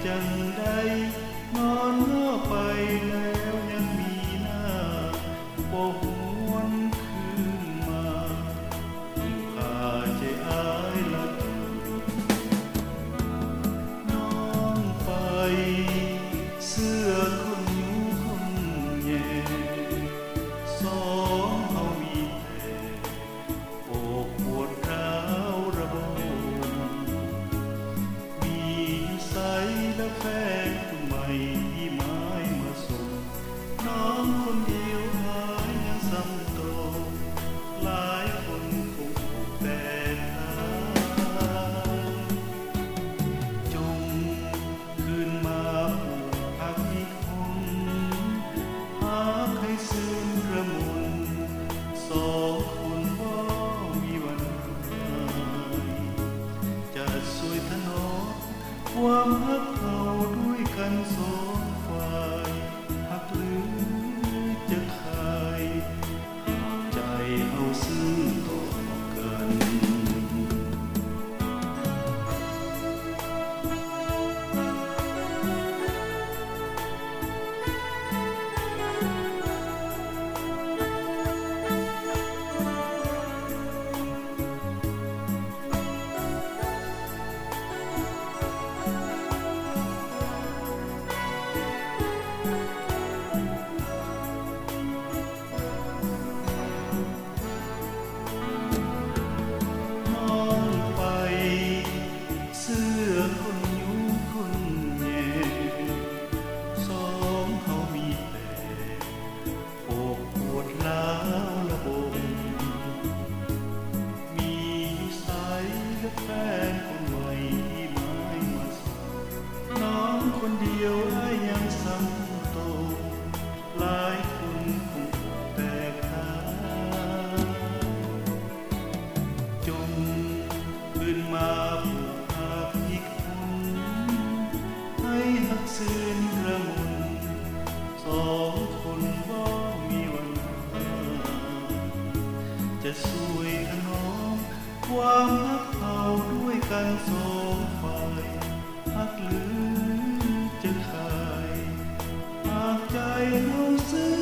ຈັ່ງໃດ ນອນເງາະໄປແລ້ວຍັງມີໜ້າ ບໍ່ຫວນຄືນມາ ພາໃຈອ້າຍລະ ນ້ອງໄປ ເສື້ອຄົນຫຍຸ້ງຄົນແຍ່ ສອງເຮົາມີແຕ່ ໂອ້ ປວດຮ້າວລະບົມ ມີຢູ່ໃສລະແຟນຄົນໃໝ່ທີ່ໝາຍມາສົມ ນ້ອງຄົນດຽວອາຍຍັງສ່ຳໂຕ ຫຼາຍຄົນຄົງອົກແຕກຫາຍ ຈົ່ງ ຄືນມາປູກຜັກອີກຫົນ ຫາກໃຫ້ຊື່ນກະມົນ ສອງຄົນບໍ່ມີວັນຫາຍ ຈະຊ່ວຍຖະໜອມຄວາມຮັກເຮົາດ້ວຍກັນສອງຝ່າຍ ຮັກຫຼືຈະຂາຍ ໃຈເຮົາຊື້ຕໍ່ກັນ. ນ້ອງໄປ ເສື້ອຄົນຫຍຸ້ງຄົນແຍ່ ສອງເຮົາມີແຕ່ ໂອ້ ປວດຮ້າວລະບົມ ມີຢູ່ໃສລະແຟນຄົນໃໝ່ທີ່ໝາຍມາສົມ ນ້ອງຄົນດຽວອ້າຍຍັງສ່ຳໂຕ ຫຼາຍຄົນຄົງແຕກຫາຍ ຈົ່ງຄືນມາຜູກຮັກອີກຄົນ ໃຫ້ຮັກຊື່ນກະມົນ ສອງຄົນບໍ່ມີວັນຫາຍ ຈະຊ່ວຍຖະໜອມຄວາມຮັກເຮົາດ້ວຍກັນສອງຝ່າຍ ຮັກຫຼືຈະຂາຍ ຫາກໃຈເຮົາຊື້